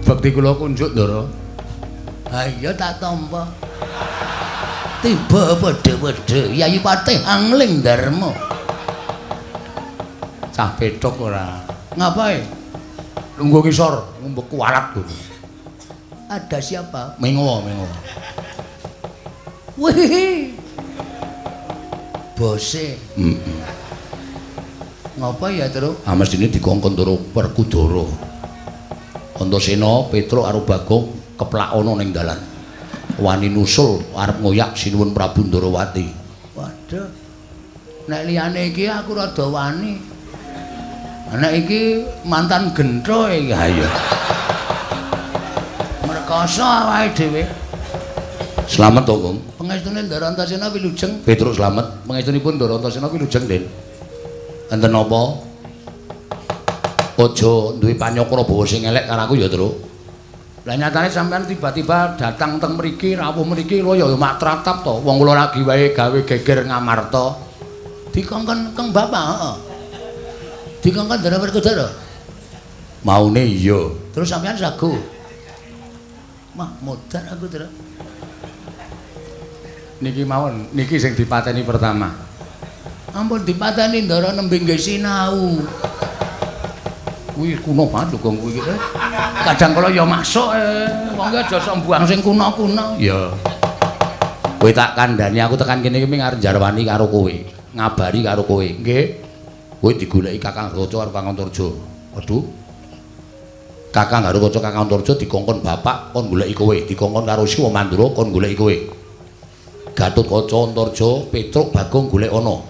Bekti kula kunjuk, Ndara. Ha iya tak tampa. Tiba padha-padha Yayi Patih Angling Darma. Cah pethuk ora. Ngapae? Lungguh ngisor, ngumbek kualat lho. Ada siapa? Mengo, mengo. Wih. Bose. Heeh. Ngapa ya, Truk? Ah mestine dikongkon Ndara Werkudara. Antasena, Petruk karo Bagong keplak ana ning dalan. Wani nusul arep ngoyak Sinuwun Prabu Ndarawati. Waduh. Nek liyane iki aku rada wani. Nek iki mantan gentho iki. Ha iya. Merkoso awake dhewe. Slamet to, Gong. Pengestune Ndara Antasena wilujeng. Petruk slamet. Pengestunipun Ndara Antasena wilujeng, Den. Enten napa? Aja duwe panyokra bawa sing elek karo aku ya, Truk. Lah nyatane sampean tiba-tiba datang teng mriki, rawuh mriki lho ya mak tratap to. Wong kula lagi wae gawe geger Ngamarta. Dikongkon keng bapak, heeh. Dikongkon Ndara Werkudara. Maune iya. Terus sampean sago. Mah modar aku, Truk. Niki mawon, niki sing dipateni pertama. Ampun dipateni Ndara nembe nggih sinau. Kuwi kuno banget lho Gong kuwi iki. Kadang kala ya masuk wong ki aja sok mbuang sing kuno-kuno. Ya. Kowe tak kandhani aku tekan kene iki ming arep njarwani karo kowe, ngabari karo kowe. Nggih. Kowe digoleki Kakang Garukaca karo Kakang Antarja. Waduh. Kakang Garukaca Kakang Antarja dikongkon bapak kon goleki kowe, dikongkon karo Siwa Mandura kon goleki kowe. Gatotkaca Antarja Petruk Bagong golek ana.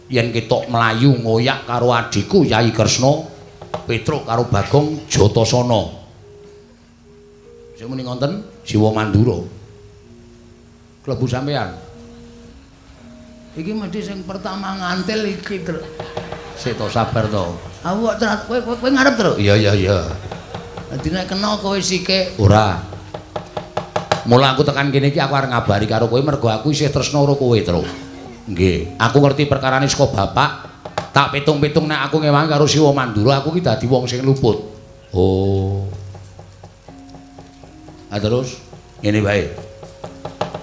Yen ketok mlayu ngoyak karo adhiku Yai Kresna, Petruk karo Bagong Jatasana. Sing muni ngonten Siwa Mandura. Klebu sampean. Iki mesti sing pertama ngantil iki, Truk. Sik to sabar to. Aku kok terat kowe kowe ngarep, Truk. Iya iya iya. Dadi nek kena kowe sike. Ora. Mula aku tekan kene iki aku arep ngabari karo kowe mergo aku isih tresna karo kowe, Truk. Nggih, aku ngerti perkarane saka bapak. Tak pitung-pitung nek aku ngewangi karo Siwa Mandura aku ki dadi wong sing luput. Oh. Ah terus ngene wae.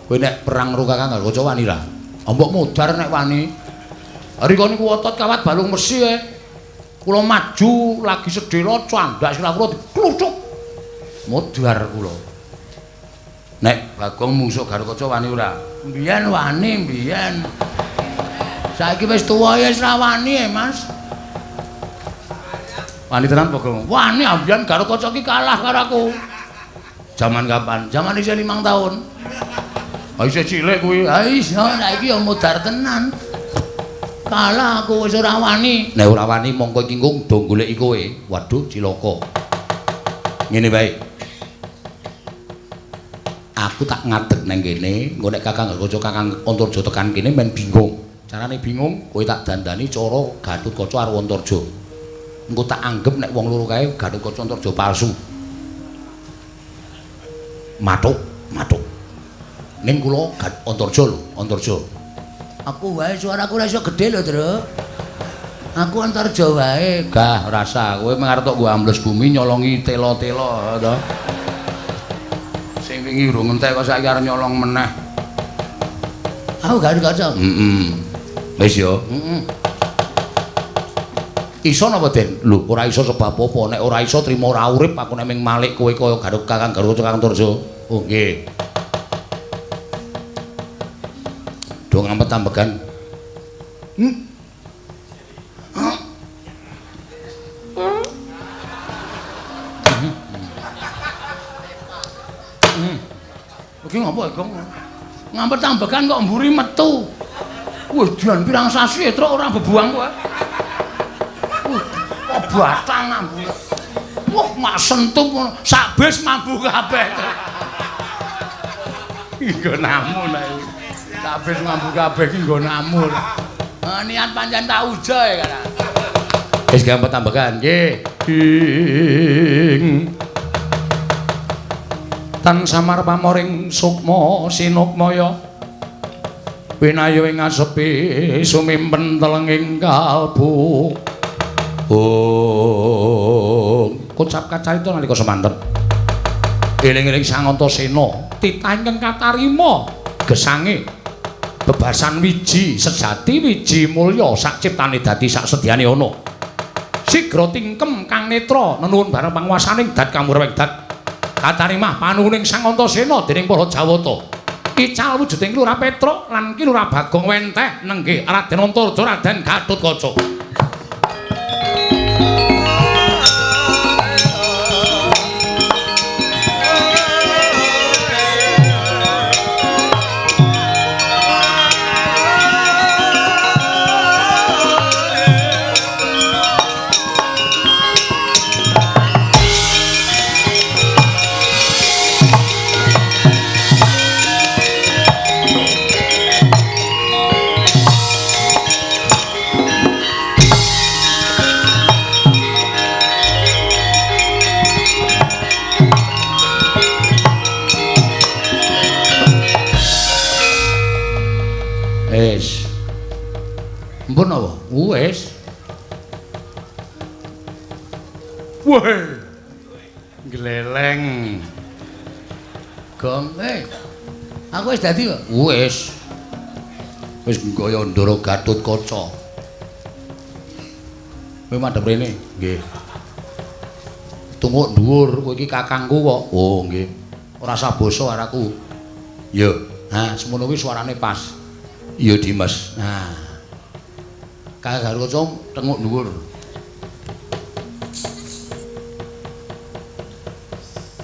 Kowe nek perang karo Kakang Garukaca wani ra? Mbok modar nek wani. Rika niku otot kawat balung mesi e. Kula maju lagi sedhela candhak sirah kula dikluthuk. Modar kula. Nek Bagong mungsuh Garukaca wani ora? Mbiyen wani, mbiyen. Saiki wis tuwa ya wis ra wani e, Mas. Wani tenan Bagong? Wani ambiyen Garukaca ki kalah karo aku. Jaman kapan? Jaman isih 5 tahun. Ha isih cilik kuwi. Ha iya, saiki ya modar tenan. Kalah aku wis ora wani. Nek ora wani mongko iki nggung do goleki kowe. Waduh, cilaka. Ngene wae. Aku tak ngadeg nang kene, engko nek Kakang Garukaca Kakang Antarja tekan kene men bingung. Carane bingung, kowe tak dandani cara Gatotkaca karo Antarja. Engko tak anggep nek wong loro kae Gatotkaca Antarja palsu. Mathuk, mathuk. Ning kula Antarja lho, Antarja. Aku wae suaraku ora iso gedhe lho, Truk. Aku Antarja wae. Gah, rasa kowe mung arep tok nggo ambles bumi nyolongi tela-tela to. Sing wingi urung entek kok saiki arep nyolong meneh. Aku Garukaca. Heeh. Wis ya. Heeh. Iso napa, Den? Lho, ora iso sebab apa? Nek ora iso trimo ora urip aku nek ming malik kowe kaya Garuk Kakang Garukaca Kakang Antarja. Oh, nggih. Do ngampet ambegan. Iki ngopo, Gong? Ngampet ambegan kok mburi metu. Wih, dian pirang sasi truk ora bebuang kowe. Wih, kok batang ambune. Wah, mak sentup ngono, sak bis mambu kabeh. Nggo namu nek. Sak bis mambu kabeh iki nggo namu. Niat pancen tak ujo ya kan. Wis gampang tambahan nggih. Ing tan samar pamoring sukma sinukmaya winayu ing asepi sumimpen telenging kalbu. Oh, kocap kacarita nalika semanten. Eling-eling Sang Antasena, titah ingkang katarima gesange bebasan wiji sejati wiji mulya sak ciptane dadi sak sedyane ana. Sigra tingkem kang netra nenuwun bareng panguwasaning dat kamurweng dat. Katarimah panuwuning Sang Antasena dening para Jawata. Ical wujuding Lurah Petruk lan Ki Lurah Bagong wenteh nenggih Raden Antarja Raden Gatotkaca. Wis. Mpun apa? Wis. Wah. Gleleng. Gong, aku wis dadi kok. Wis. Wis nggaya Ndara Gatotkaca. Kowe madhep rene? Nggih. Tunggu dhuwur, kowe iki kakangku kok. Oh, nggih. Ora usah basa karo aku. Ya. Nah, semono kuwi suarane pas. Iya Dimas. Nah. Kakang Gatotkaca tenguk dhuwur.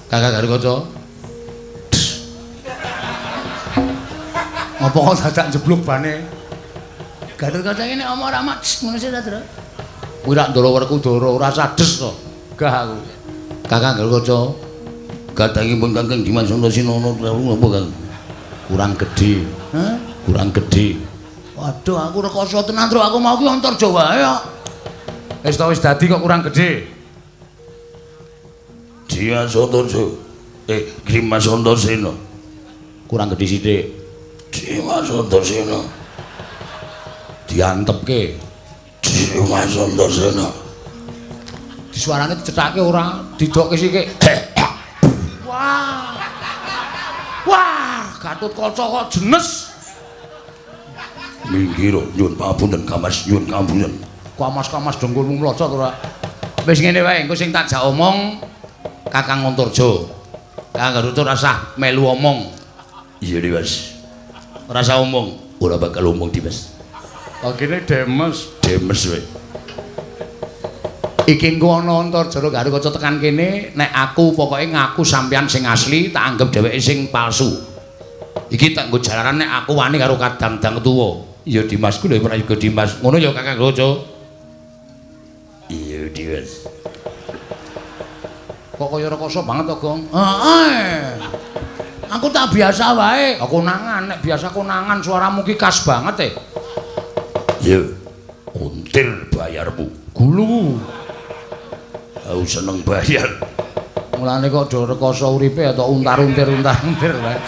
Kakang Gatotkaca. Ngopo kok dadak njeblug bane? Gatotkaca iki nek omong ora mak ngono sih ta, Dra? Kuwi rak Ndara Werkudara ora sades to. Gah aku. Kakang Gatotkaca. Gadangipun Kakang Dimas Antasena napa Kang? Kurang gedhe. Hah? Kurang gedhe. Waduh, aku rekoso tenan, Tru. Aku mau ki Antarja wae kok. Wis ta wis dadi kok kurang gedhe. Dimas Antarja. Dimas Antasena. Kurang gedhe sithik. Dimas Antasena. Diantepke. Dimas Antasena. Disuarane dicethake ora, didokke sithik. Wah. Wah, Gatotkaca kok jenes. Minggir nyuwun pangapunten Kamas, nyuwun pangapunten. Kamas-kamas dengkulmu mlocot ora. Wis ngene wae, engko sing tak jak omong Kakang Antarja. Kakang Gatotkaca ora usah melu omong. Iya Dimas. Ora usah omong. Ora bakal omong Dimas. Kene demes, demes wae. Iki engko ana Antarja Gatotkaca tekan kene, nek aku pokoke ngaku sampeyan sing asli, tak anggap dheweke sing palsu. Iki tak nggo jalaran nek aku wani karo kadang-dang tuwa. Ya Dimas ku lho prayoga Dimas. Ngono ya Kakang Gatotkaca. Iya Dimas. Kok kaya rekoso banget to, Gong? Heeh. Aku tak biasa wae. Aku konangan, nek biasa konangan suaramu ki khas banget e. Ya. Untir bayarmu. Gulu. Aku seneng bayar. Mulane kok do rekoso uripe atau untar-untir untar-untir wae.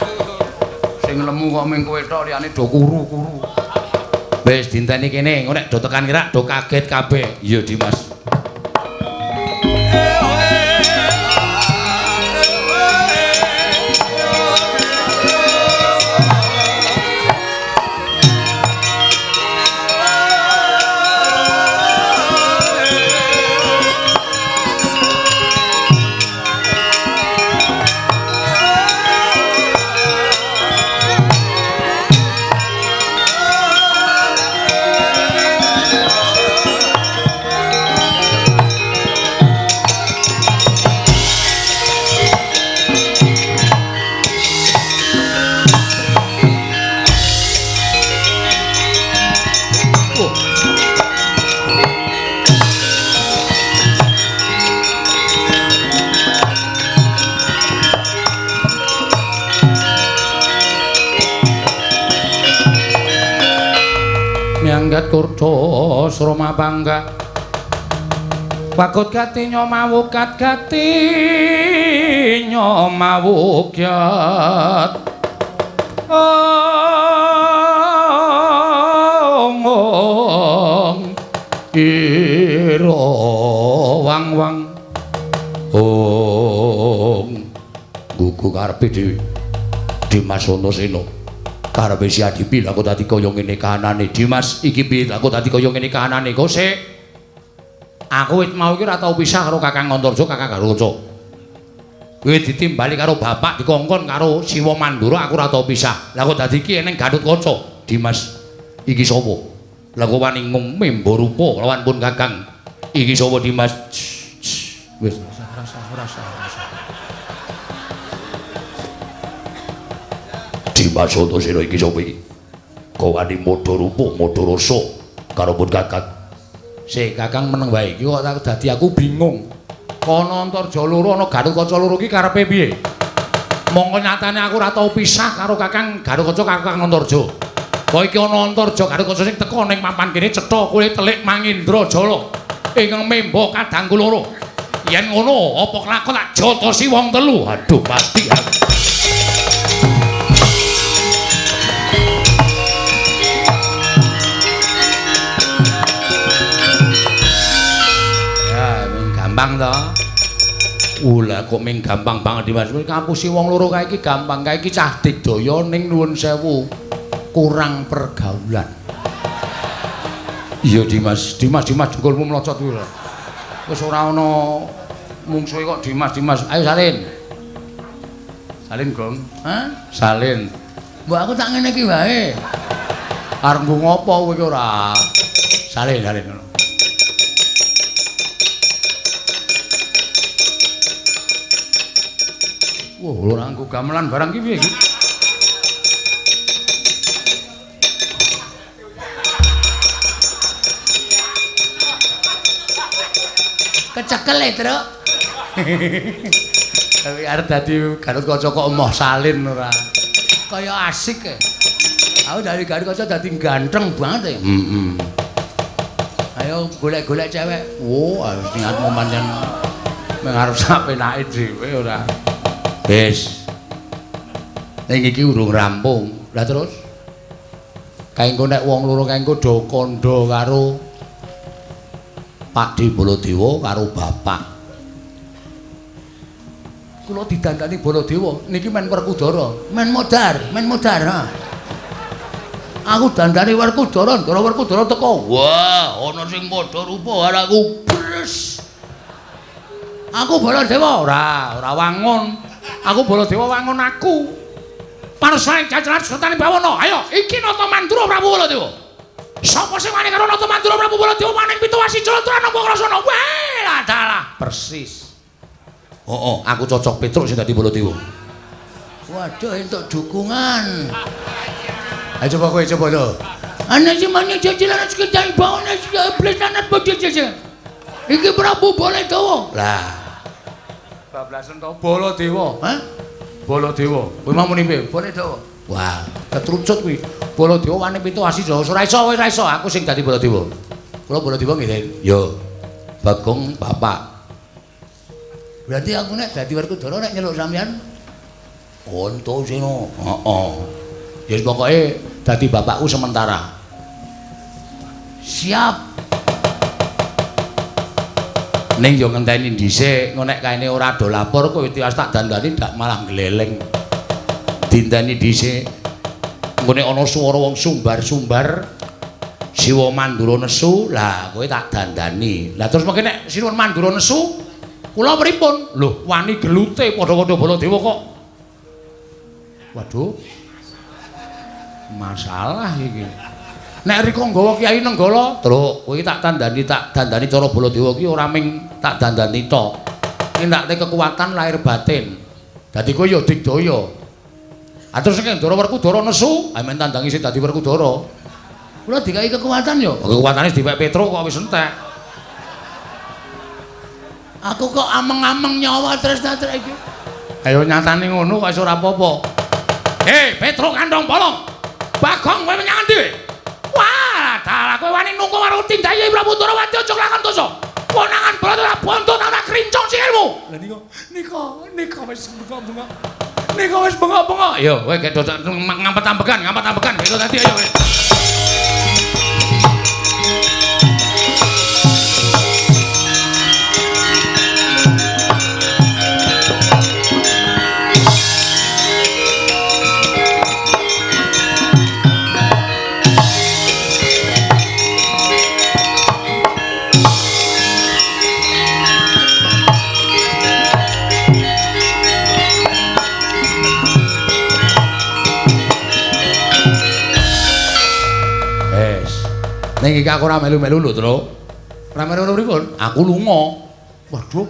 Sing lemu kok ming kowe tok liyane do kuru-kuru. Wis dinteni kene, engko nek do tekan kirak do kaget kabeh. Iya Dimas. Miyanggat kurda sroma bangga wakut gati nyomawukat gati nyomawukyat ong ira wang wang ong Duga karepe dhewe. Dimas Antasena. Karepe si Adipi lha kok dadi kaya ngene kahanane. Dimas iki piye lha kok dadi kaya ngene kahanane? Kok sik. Aku wit mau iki ora tau pisah karo Kakang Antarja, Kakang Garukaca. Kowe ditimbali karo bapak dikongkon karo Siwa Mandura aku ora tau pisah. Lah kok dadi iki eneng Gatotkaca. Dimas iki sapa? Lah kok wani ngumemba rupa lawan pun Kakang. Iki sapa Dimas? Wis rasa. Dimas Antasena iki sapa iki? Kok wani modho rupa, modho rasa karo pun Kakang. Sik Kakang meneng wae iki kok dadi aku bingung. Kono Antarja loro ana Gatotkaca loro iki karepe piye? Mongko nyatane aku ora tau pisah karo Kakang Gatotkaca Kakang Antarja. Kok iki ana Antarja Gatotkaca sing teka ning papan kene cetha kowe telik Mangindra Jala ingkang memba kadangku loro. Yen ngono apa kelakon tak jotosi wong telu. Aduh mati aku. Ya, gampang to. Lah kok ming gampang banget Dimas. Ngapusi wong loro kae iki gampang, kae iki cah digdaya ning nuwun sewu kurang pergaulan. Iya Dimas, Dimas Dimas jengkolmu mlocot kuwi lho. Wis ora ana mungsuhe kok Dimas Dimas. Ayo salin. Salin Gong. Hah? Salin. Mbok aku tak ngene iki wae. Arep nggo ngopo kowe iki ora? Salin, salin ngono. Wah, ora nggo gamelan barang iki piye iki? Kecekel e, Truk. Tapi arep dadi Gatotkaca kok emoh salin ora. Kaya asik e. Aku dari Gatotkaca dadi ganteng banget e. Heeh. Ayo golek-golek cewek. Wah, niatmu pancen meng arep sak penake dhewe ora. Wis. Ning iki urung rampung. Lah terus? Kae engko nek wong loro kae engko do kandha karo Pakde Baladewa karo bapak. Kula didandani Baladewa niki men Werkudara, men modar, ha. Aku dandani Werkudara, ndara Werkudara teko. Wah, ana sing padha rupa karo aku. Bres. Aku Baladewa ora, ora wangun. Aku Baladewa wangun aku. Parsae jajaran sertane bawana. Ayo, iki Nata Mandura Prabu Baladewa. Sapa sing wani karo Nata Mandura Prabu Baladewa maning pitu wasi jala nampa krasana. Wah, lah dalah persis. Heeh, aku cocok Petruk sing dadi Baladewa. Waduh, entuk dukungan. Ayo coba kowe coba lho. Ana sing mani jajaran sekedar bawana iblis lanat bojo-bojo. Iki Prabu Baladewa. Lah. Bablasen to Baladewa. Hah? Baladewa. Kowe mau muni piye? Baladewa. Wah, ketrucut kuwi. Baladewa wani pitu asi Jawa. Ora iso, ora iso aku sing dadi Baladewa. Kula Baladewa nggih, Den. Yo. Bagong bapak. Berarti aku nek dadi Werkudara nek nyeluk sampean Antasena. Heeh. Ya pokoke dadi bapakku sementara. Siap. Ning yo ngenteni dhisik, engko nek kaene ora do lapor kowe tiwas tak dandani dak malah gleleng. Dinteni dhisik. Engko nek ana swara wong sumbar-sumbar Siwa Mandura nesu, lah kowe tak dandani. Lah terus mengke nek Siwa Mandura nesu, kula pripun? Lho, wani gelute padha-padha Baladewa kok. Waduh. Masalah iki. Nek rika nggawa Kyai Nenggala, Truk, kowe tak dandani cara Baladewa ki ora ming tak dandani tok. Nindakne kekuatan lahir batin. Dadi kowe ya digdaya. Ah terus nek Ndara Werkudara nesu, amen tandangi sing dadi Werkudara. Kula dikai kekuatan ya. Kekuatane dipek Petruk kok wis entek. Aku kok ameng-ameng nyawa terus-terus iki. Ayo nyatane ngono kok wis ora apa-apa. Hei, Petruk kandhong bolong. Bagong kowe menyang endi? Wah, dalah kowe wani nunggu karo tindaye Prabu Ndrawati aja lakon dosa. Konangan Baladewa bonto tak krincong sikilmu. Lah nika nika wis bengok-bengok. Nika wis bengok-bengok. Ayo kowe gedho ngampet-ambekan, ngampet-ambekan gitu tadi ayo kowe. Ning iki aku ora melu-melu lho, Tru. Ora melu pripun? Aku lunga. Waduh.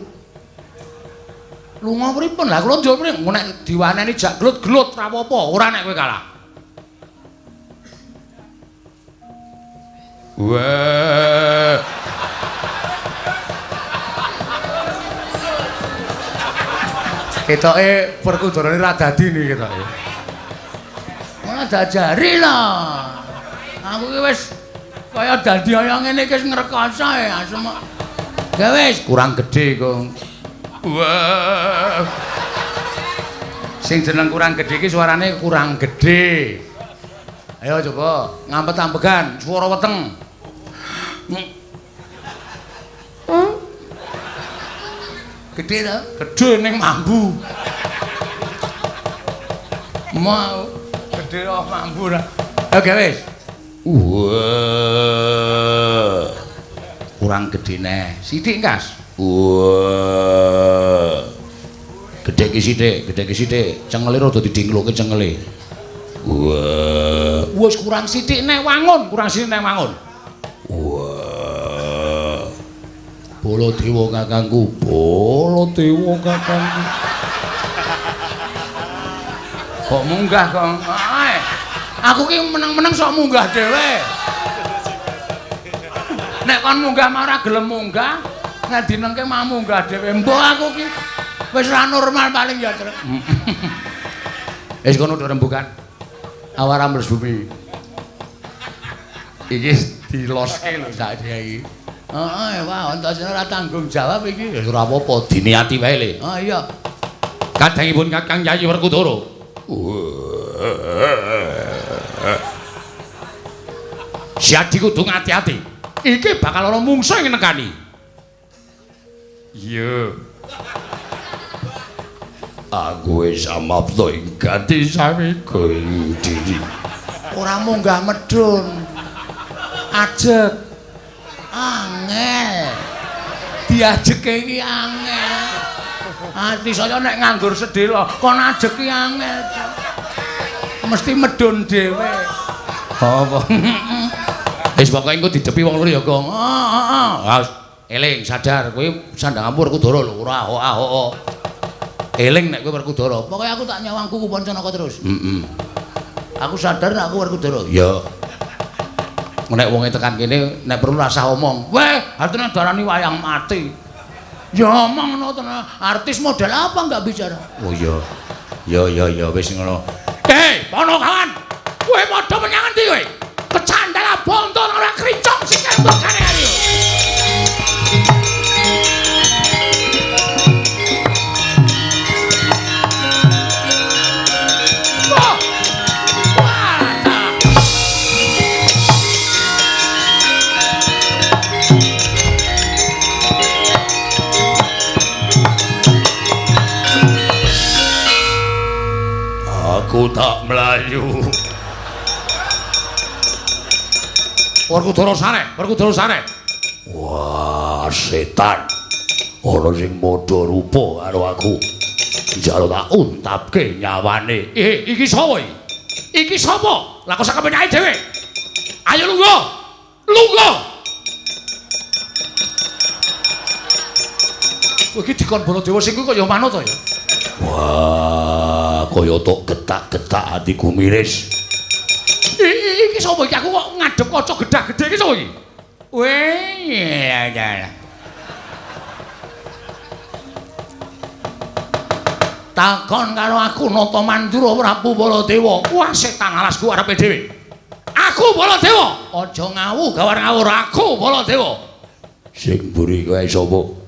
Lunga pripun? Lah kula njur pripun? Nek diwaneni jak glut-glut ora apa-apa, ora nek kowe kalah. Wah. Ketoke Werkudara ora dadi niki ketoke. Ora diajari lho. Aku ki wis kaya dadi kaya ngene iki wis ngrekoso ya asem. Ya wis kurang gedhe, Kong. Wah. Sing jeneng kurang gedhe iki suarane kurang gedhe. Ayo coba ngampet-ambegan, swara weteng. Gedhe to? Gedhe ning mambu. Mau gedhe kok mambu ra. Oke wis. Wah. Kurang gedhe neh. Sithik kas. Wah. Gedhe ki sithik, gedhe ki sithik. Cengele rada didingkloke cengele. Wah. Wis kurang sithik neh wangun, kurang sithik neh wangun. Wah. Baladewa kakangku, Baladewa kakangku. Kok munggah, Kong? Aku ki meneng-meneng sok munggah dhewe. Nek kon munggah mah ora gelem munggah, nek dinengke mah munggah dhewe. Mbok aku ki wis ora normal paling ya, Truk. Wis kono rembukan. Awara mles bumi. Iki diloske lho sak iki. Heeh, wah, Antasena ora tanggung jawab iki. Ya ora apa-apa, diniati wae le. Oh iya. Kadangipun Kakang Yayi Werkudara. Siadi kudu ngati-ati. Iki bakal ana mungsuh ing nekani. Iya. Aku wis amapta ing gati sawega ing diri. Ora munggah medhun. Ajeg. Angel. Diajeke iki angel. Ati saya nek nganggur sedhela, kon ajeg ki angel. Mesti medhun dhewe. Apa? Wis pokoke engko didepi wong loro ya, Gong. Heeh, heeh. Eling sadar kowe sandhangamu Werkudara lho, ora ahok-ahok. Eling nek kowe Werkudara. Pokoke aku tak nyawang kuku Pancanaka terus. Heeh. Aku sadar nek aku Werkudara. Ya. Nek wonge tekan kene nek perlu rasah omong. Weh, artine darani wayang mati. Ya omong ngono tenan. Artis model apa enggak bicara? Oh iya. Ya ya ya wis ngono. Hei, Ponokawan. Kowe padha menyang endi kowe? Kecandala bonto ora kricong sikil mbokane ayo. Aku tak melayu. Werkudara sare, Werkudara sare. Wah, setan. Ana sing padha rupa karo aku. Njaluk tak untapke nyawane. Iki sapa iki? Iki sapa? Lah kok sak kepenake dhewe. Ayo lungguh. Lungguh. Iki dikon Baladewa sing kuwi kaya manut to ya. Wah, kaya tok getak-getak atiku miris. Iki sapa iki? Aku kok ngadhep kaca gedhag-gedhe iki sapa iki? Weh, ya ya. Takon karo aku Nata Mandura Prabu Baladewa. Wah, setan alasku arepe dhewe. Aku Baladewa. Aja ngawu gawar ngawur aku Baladewa. Sing mburi kowe sapa?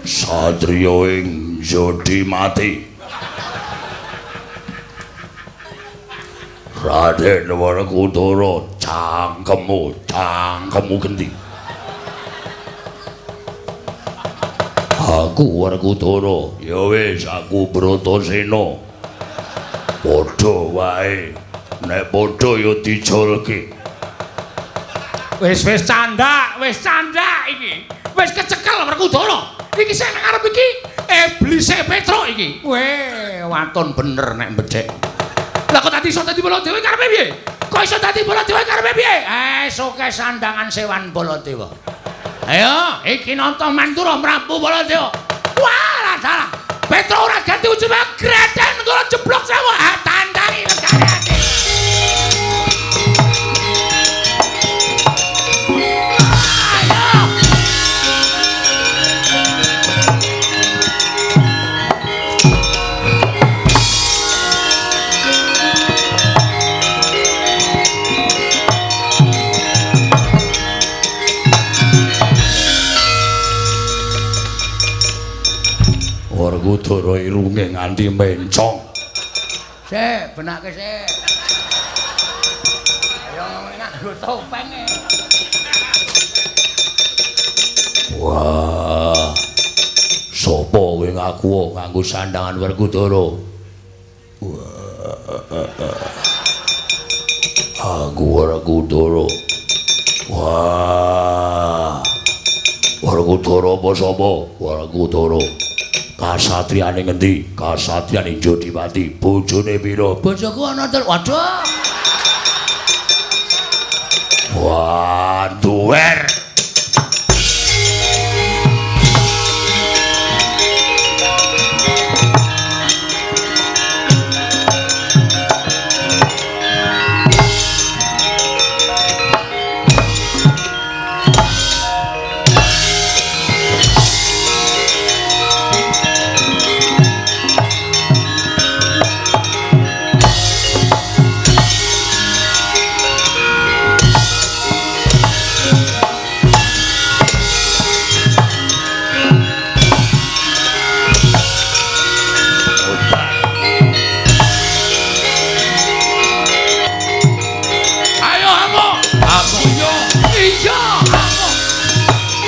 Satriya ing jodi mati. Raden Werkudara, cangkemmu, cangkemmu genti. Aku Werkudara, ya wis aku Bratasena. Padha wae, nek padha ya diculke. Wis wis candak iki. Wis kecekel Werkudara. Iki sing nang ngarep iki iblise Petruk iki. Weh, waton bener nek mbedhek. Lah kok dadi iso dadi Baladewa karepe piye? Kok iso dadi Baladewa karepe piye? Eh, soke sandangan sewan Baladewa. Ayo, iki nonton Mandura Prabu Baladewa. Wah, salah. Petruk ora ganti wujud greten kula jeblok sewu. Ah, tandani legane ati. Werkudara irunge nganti mencong. Sik, benake sik. Ayo nganggo topeng. Wah. Sopo kowe ngaku nganggo sandangan Werkudara? Wah. Aku Werkudara. Wah. Werkudara apa sapa? Werkudara. Kasatriyane ngendi? Kasatriyane Jodipati. Bojone pira? Bojoku ana telu. Waduh. Wah, duwer.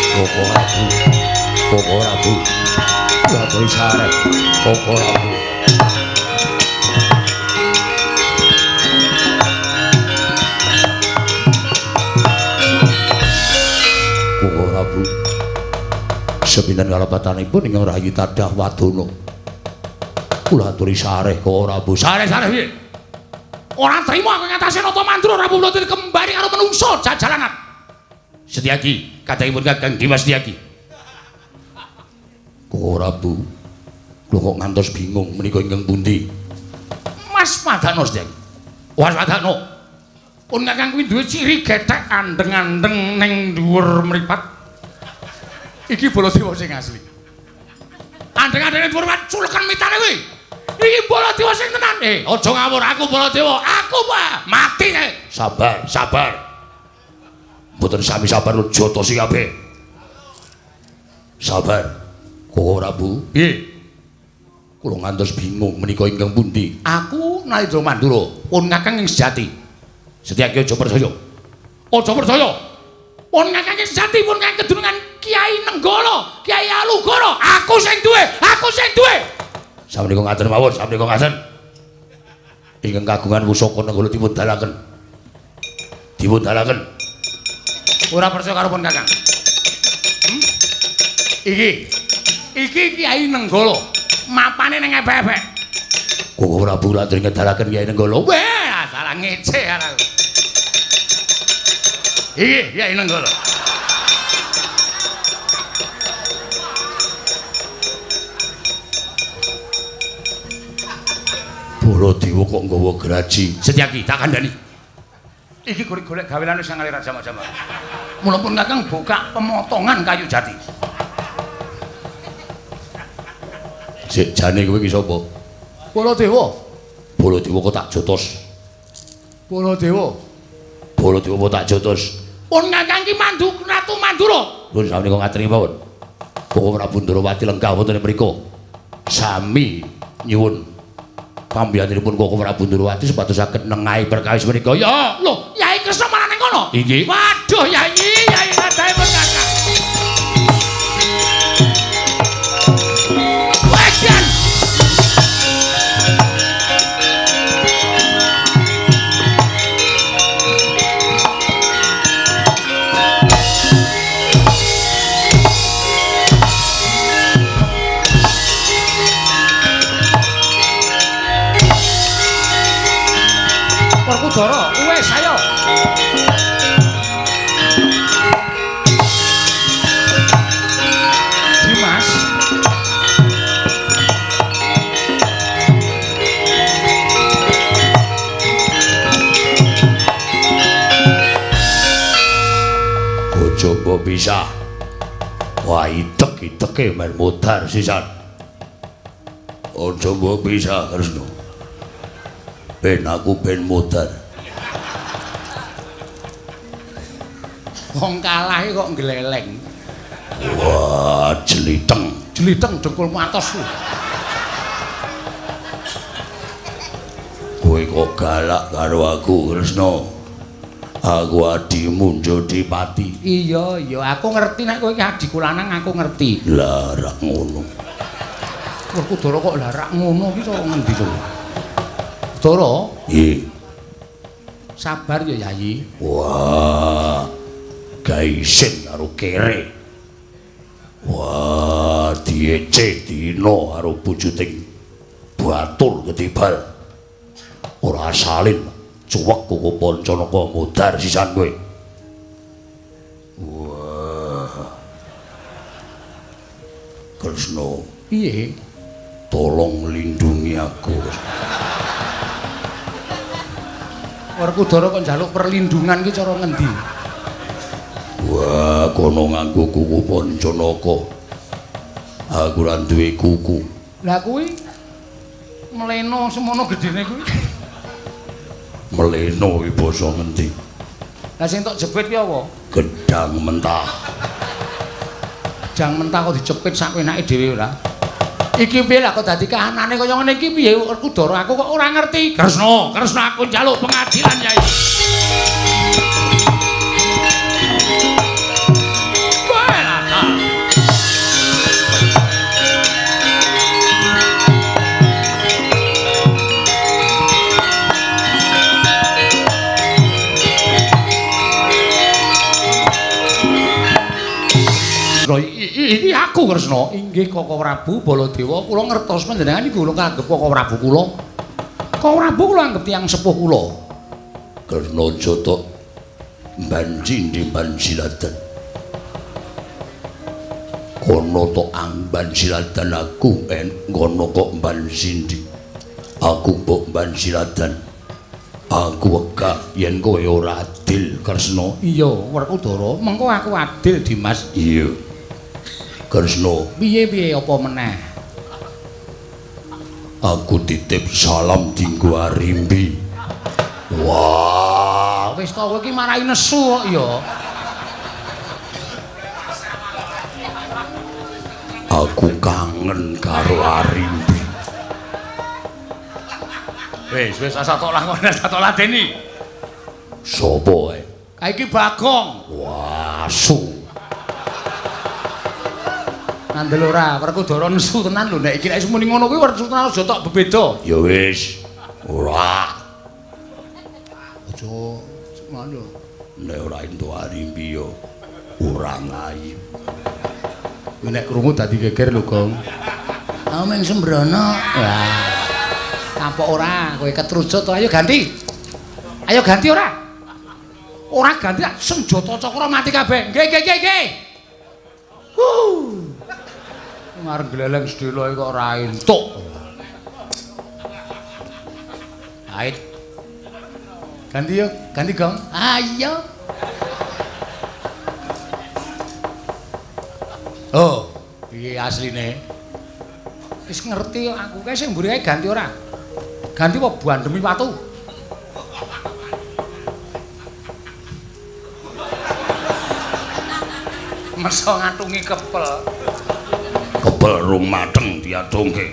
Koko Prabu. Koko Prabu. Sepinten kalepatanipun ingkang rayi tadah wadana. Kula aturi sareh Koko Prabu. Sareh-sareh piye? Ora trimo aku ngatasé Nata Mandura Prabu Baladewa kembali karo menungso jajalanan. Setyaki, kadangipun Kakang Dimas Setyaki. Koko Prabu. Kula kok ngantos bingung menika ingkang pundi? Mas Padano Setyaki. Mas Padano. Pun Kakang kuwi duwe ciri gethek andeng-andeng ning dhuwur mripat. Iki Baladewa sing asli. Andeng-andeng ning dhuwur mripat culeken mitane kuwi. Iki Baladewa sing tenan. Eh, aja ngawur aku Baladewa. Aku Pak mati nek. Sabar, sabar. Mboten sami sabar jotosi kabeh. Sabar. Koko Prabu. Piye? Kula ngantos bingung menika ingkang pundi? Aku Nalindra Mandura, pun Kakang ing sejati. Setyaki aja percaya. Aja percaya. Pun Kakang ing sejati, pun Kakang kedunungan Kiai Nenggala, Kiai Alugoro. Aku sing duwe, aku sing duwe. Samenika ngaten mawon, samenika ngaten. Ingkang kagungan pusaka Nenggala dipun dalaken. Dipun dalaken. Ora percaya karo pun Kakang. Iki. Iki Kiai Nenggala. Mapane ning ebek-ebek. Koko Prabu latri ngedalaken Kyai Nenggala. Weh, salah ngece aku. Iki Kyai Nenggala. Baladewa kok nggawa graji. Setyaki tak kandhani. Iki golek-golek gaweane sing ngalir jama-jama. Mula pun Kakang buka pemotongan kayu jati. Sik jane kowe iki sapa? Baladewa. Baladewa kok tak jotos. Baladewa. Baladewa kok tak jotos. Pun Kakang ki mandu Ratu Mandura. Pun samenika ngaturi mawon. Koko Prabu Ndrawati lenggah wonten ing mriku. Sami nyuwun pambiyantunipun Koko Prabu Ndrawati supados saged nengahi perkawis menika. Ya, lho, Yai Kresna malah ning kono. Inggih. Waduh, Yai, Yai kadahe pun Kakang. Wedan. Werkudara, wis ayo. Dimas. Aja mbok pisah. Wah, idek-ideke men modar sisan. Aja mbok pisah, Kresna. Ben aku ben modar. Wong kalah kok ngleleng. Wah, jeliteng. Jeliteng dengkulmu atos. Kowe kok galak karo aku, Kresna? Aku adimu Jodipati. Iya, iya, aku ngerti nek kowe iki adhiku lanang, aku ngerti. Lah rak ngono. Werkudara kok lah rak ngono iki cara ngendi to? Dara? Nggih. Sabar ya, Yayi. Wah. Gaisin karo kere. Wah, diece dina karo bujuting batur ketibal. Ora salin. Cuwek kuku Pancanaka modar sisan kowe. Wah. Kresna, piye? Tolong lindungi aku. Werkudara kok njaluk perlindungan ki cara ngendi? Wah, kono nganggo kuku Pancanaka. Aku ora duwe kuku. Lah kuwi mleno semono gedene kuwi. Meleno iki basa ngendi? Lah sing tok jepit ki apa? Gedang mentah. Gedang mentah kok dijepit sak enake dhewe ora? Iki piye lah kok dadi kahanane kaya ngene iki piye Werkudara aku kok ora ngerti. Kresna, Kresna aku njaluk pengadilan, Yai. Iki aku Kresna. Inggih Koko Prabu Baladewa, kula ngertos panjenengan iku kula anggep Koko Prabu kula. Koko Prabu kula anggep tiyang sepuh kula. Kresna jotok banji ndi banjiladan. Kono tok ambanjiladan aku en ngono kok banjindi. Aku mbok banjiladan. Aku wegah yen kowe ora adil, Kresna. Iya, Werkudara, mengko aku adil, Dimas. Iya. Kresna, piye-piye apa meneh? Aku titip salam dinggo Arimbi. Wah, wis to kowe iki marai nesu kok ya. Aku kangen karo Arimbi. Wis, wis asa tok lakon, asa tok ladeni. Sopo ae? Kae iki Bagong. Wah, asu. Ngandel ora, Werkudara nesu tenan lho nek iki nek muni ngono kuwi Werkudara aja tok bebeda. Ya wis, ora. Aja ngono. Nek ora entuk Arimbi ya ora ngayu. Nek krungu dadi geger lho, Gong. Ameng sembrono. Wah. Kapok ora, kowe ketrucut to. Ayo ganti. Ayo ganti ora? Ora ganti senjata cakra mati kabeh. Nggih, nggih, nggih, nggih. Huh. Ngarep gleleng sedhela kok ora entuk. Ait. Ganti yo, ganti Gong. Ayo. Oh, piye asline? Wis ngerti kok aku kae sing mburi kae ganti ora? Ganti apa bandemi watu? Meso ngatungi kepel. Kepel rung mateng diatungke.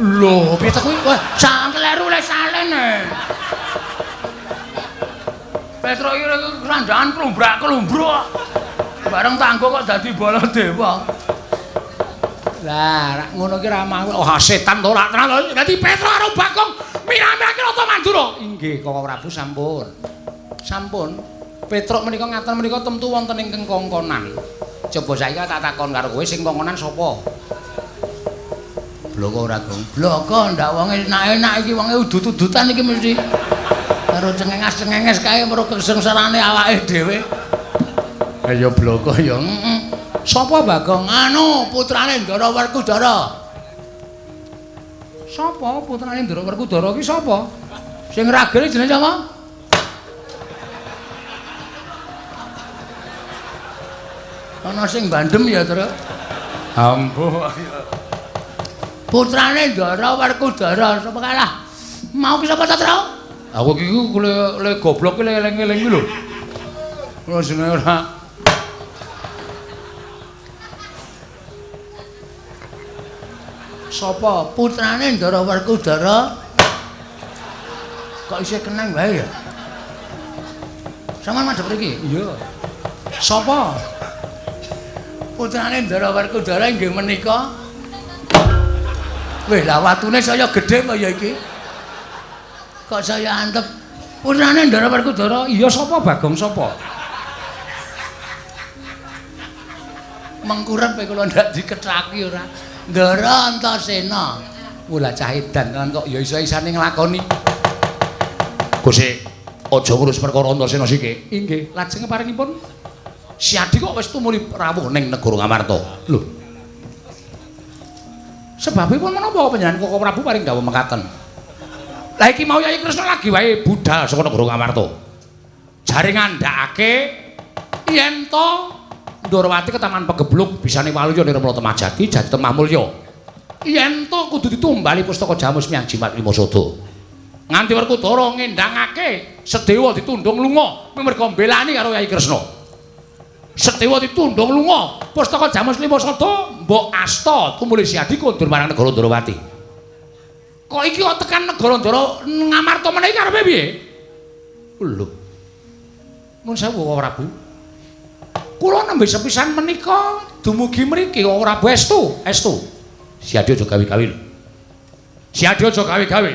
Lho, piye ta kuwi? Wah, sak kleru le salene. Petro iki krandangan klumbrak-klumbruk. Bareng tanggo kok dadi Baladewa. Lah, rak ngono iki ra mau. Oh, setan to rak tenan. Dadi Petro karo Bagong mirah-mirahke Rata Mandura. Inggih, Koko Prabu sampun. Sampun. Petruk menika ngaten menika temtu wonten ingkang kongkonan. Coba saiki tak takon karo kowe sing kongkonan sapa? Bloko ora, Gong. Bloko ndak wonge enak-enak iki wonge udut-udutan iki mesti. Karo cengenges-cengenges kae mergo kesengsarane awake dhewe. Ayo bloko ya. Heeh. Sapa Bagong? Anu putrane Ndara Werkudara. Sapa putrane Ndara Werkudara ki sapa? Sing ragene jenenge sapa? Ana sing bandem ya, Tru. Ampuh. Putrane Ndara Werkudara sapa kalah? Mau ki sapa ta, Tru? Aku iki le goblok ki eling-eling ki lho. Ora jenenge ora. Sapa putrane Ndara Werkudara? Kok isih keneng wae ya? Sampeyan madhep mriki? Iya. Sapa? Putrane Ndara Werkudara inggih menika. Wih, lah watune saya gedhe kaya iki. Kok saya antep. Putrane Ndara Werkudara? Iya sapa Bagong sapa? Mengkurep kula ndak dikethaki ora. Ndara Antasena. Wah, cah edan tenan kok ya iso-isane nglakoni. Gusti, aja ngurus perkara Antasena siki. Inggih, lajeng paringipun Siadi kok wis tumuli rawuh ning negara Ngamarta. Lho. Sebabipun menapa panjenengan Koko Prabu paring dawuh mekaten? Lah iki mau Yayi Kresna lagi wae budal saka negara Ngamarta. Jare ngandhakake yen to Ndorowati ketaman pegebluk bisane waluya nirmala Temajati jati Temah Mulya. Yen to kudu ditumbali pustaka Jamus Miang Jimat Lima Sada. Nganti Werkudara ngendhangake Sedewa ditundhung lunga merga mbelani karo Yayi Kresna. Sedewa ditundhung lunga, pustaka Jamus Lima Sada mbok asta tumuli Siadi kondur marang negara Ndorowati. Kok iki kok tekan negara Ndara Ngamarta meneh iki karepe piye? Lho. Mun sewu Prabu. Kula nembe sepisan menika dumugi mriki Koko Prabu estu, estu. Siadi aja gawe-gawe lho. Siadi aja gawe-gawe.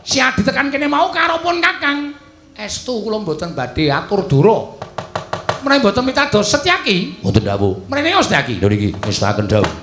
Siadi tekan kene mau karopun Kakang. Estu kula mboten badhe atur dura. Menawi mboten mitados Setyaki, Mboten dawuh. Mrene Setyaki. Lho niki ngestaken dawuh.